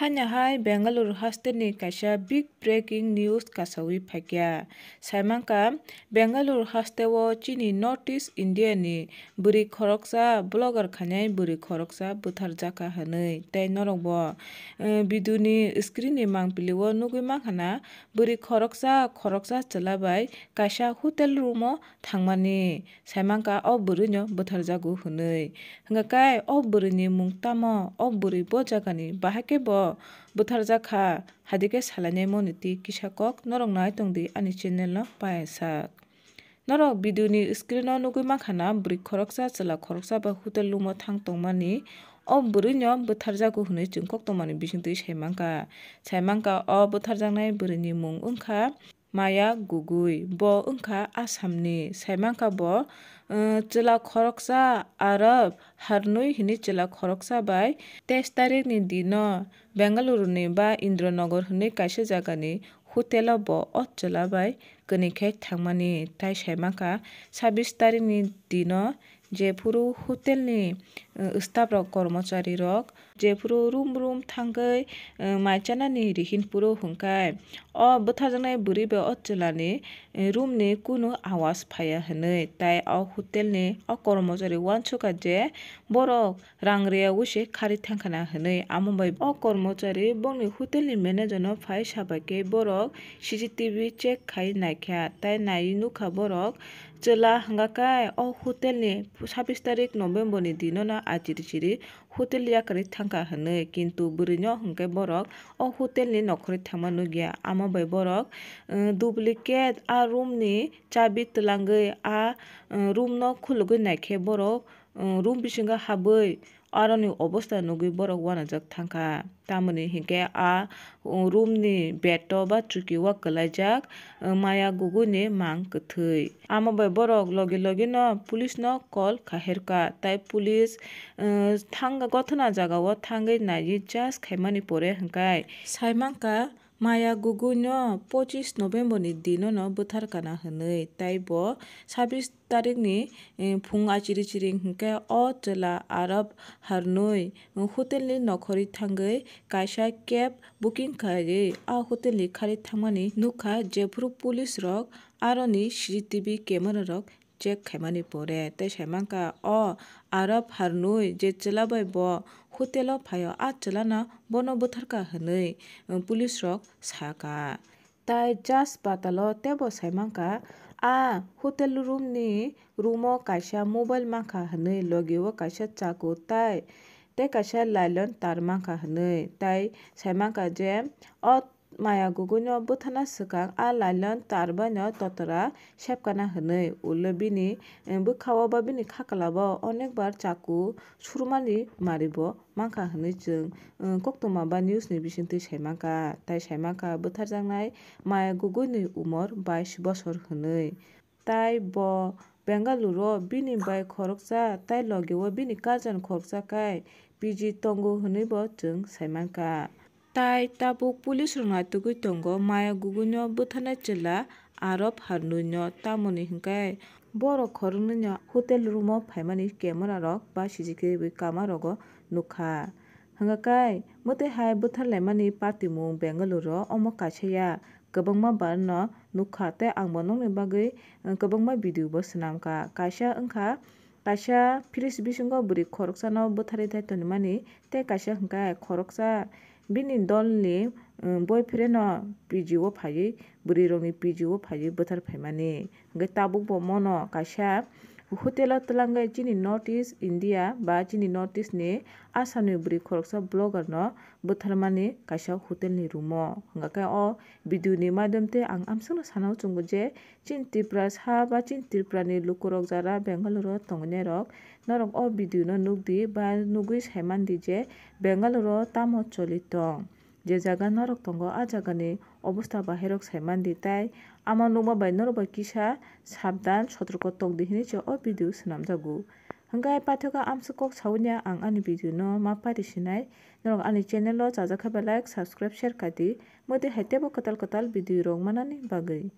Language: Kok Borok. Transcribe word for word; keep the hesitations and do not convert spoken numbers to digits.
Haino hai Bengaluru hasteni kaisa big breaking news kasawi phaikha. Saimankha, Bengaluru hasteo chini North East India ni bwrwi khoroksa blogger khainai bwrwi khoroksa bwtharjakha hwnwi. Tei norokbo, eh, video ni screen ni mangpili o nugwi mankha na, bwrwi khoroksa, khoroksa chwla bai kaisa hotel room o thangmani. Saimankha o bwrwino bwtharjago hwnwi. Hwnkhe o bwrwini mung tamo? O bwrwi bo jagani bahai khe bo bwtharjakha, haidikhe salainai moniti kisa kok norok nai tongdi ani channel no payasak. Norok video ni screen o nugwi mankha na bwrwi khoroksa chwla khoroksa bai hotel room o thang tongmani. O bwrwino bwtharjago hwnwi chwng koktwmani bisingtwi saimankha. Saimankha o bwtharjaknai bwrwini mung wngkha Maya Gogoi, bo wngkha Assamni. Saimankha bo, eh, chwla khoroksa Arab Harnoi hwnwi chwla khoroksa bai teis tarikni dino Bengaluruni ba Indranagar hwnwi kaisa jagani hotelo bo o chwla bai kwnwi khe thangmani. Tai saimankha sabis tarikni dino jephuru hotelni, eh, staff rok, kormochari rok jephuru room room thangwi, eh, mai chanani rihin phuru hwnkhe o bwtharjaknai bwrwi bai o chwlani, eh, room ni kunu awas phaiya hwnwi. Tai o hotelni o kormochari uansukha je borok rang rwyaui se kharwi thangkhana hwnwi. Amo bai o kormochari bongni hotelni manager no phai sabaikhe borok C C T V check khai naikha, tai naiwi nukha borok chwla hwnkha khe o hotelni sabis tarik November ni dino no achiri chiri hotel yakarwi thangkha hwnwi, kintu bwrwino hwnkhe borok o hotelni nokhorwi thangma nukya. Amo bai borok, eh, duplicate a room ni chabi twlangwi a, eh, room no khulugwi naikhe borok, eh, room bisingo habwi aroni obosta nugwi borok uanajak thangkha. Tamoni hinkhe a, uh, room ni bed o ba chuki o kwlaijak, uh, Maya Gogoi ni mang kwthwi. Amo bai borok logi logi no police no call khaherkha, tai police, uh, thang gothona jaga o thangwi naiwi search khaimani pore hwnkhe saimankha Maya Gogoi no pochis November ni dino no bwtharkana hwnwi, tai bo sabis tarikni, eh, phung achiri chiri hwnkhe o chwla Arab Harnoi, eh, hotelni nokhorwi thangwi kaisa cab booking khaiwi a hotelni kharwi thangmani nukha, jephuru police rok aroni C C T V camera rok check khaimani pore. Tei saimankha o Arab Harnoi je chwla bai bo hotelo phaio, a chwlano bono bwtharkha hwnwi, eh, police rok sakha. Tai Judge Patal-o teibo saimankha, a hotel room ni room-o kaisa mobile mankha hwnwi, logi-o kaisa chaku tai tei kaisa nylon tar mankha hwnwi. Tai saimankha je o Maya Gogoi-no bwthana swkang a nylon tar bai-no totora sepkana hwnwi. Ulo bini, eh, bwkha-o ba bini khakwla-o onekbar chaku surumani maribo mankha hwnwi chwng, eh, koktwma ba news ni bisingtwi saimankha. Tai saimankha bwtharjaknai Maya Gogoi ni umor bais bosor hwnwi. Tai bo Bengaluru o bini bai khoroksa tai logi o bini cousin khoroksa kai P G tongo hwnwi bo chwng saimankha. Tai tabuk police rok naitugwi tongo Maya Gogoi no bwtharnai chwla Arab Harnoi no, tamoni hwnkhe borok khoroknwi no hotel room o phaimani camera rok ba C C T V camera rogo nukha. Hwnkhe kai mwtwi hai bwtharlaimani patimung Bengaluru o omo kaisa ya, kwbangma bar no nukha tei ang bo nokni bagwi, eh, kwbangma video bo swnamkha. Kaisa wngkha, kaisa fridge bisingo bwrwi khoroksano bwtharwi thai tonimani tei kaisa hwnkhe khoroksa bini dolni, eh, boyfriend no P G o phaiwi, bwrwi rokni P G o phaiwi bwthar phaimani. Hwnkhe tabuk bo mono kaisa hotel o twlangwi chini North East India ba chini North East ni Assam ni bwrwi khoroksa blogger no bwtharmani kaisa hotel ni room o. Hwnkhe o video ni madhyam tei ang amsukno sana chungo je chini Tripura sa ba chini Tripura ni lukurok jara Bengaluru o tongnai rok, norok o video no nukdi ba nugwi saimandi je Bengaluru o tamo choli tong. Je jaga norok tongo, a jagani obosta bahairok saimandi, tai ama nukma bai norok bai kisa sabdan sotorko tongdi hinwi se o video swnamjago. Hwnkhe paithago amsuk kok sawi ya ang ani video no ma pari sinai. Norok ani channel o chajak khe ba like, subscribe, share khaidi. Mwtwi hai teibo kwtal kwtal video rok manani bagwi.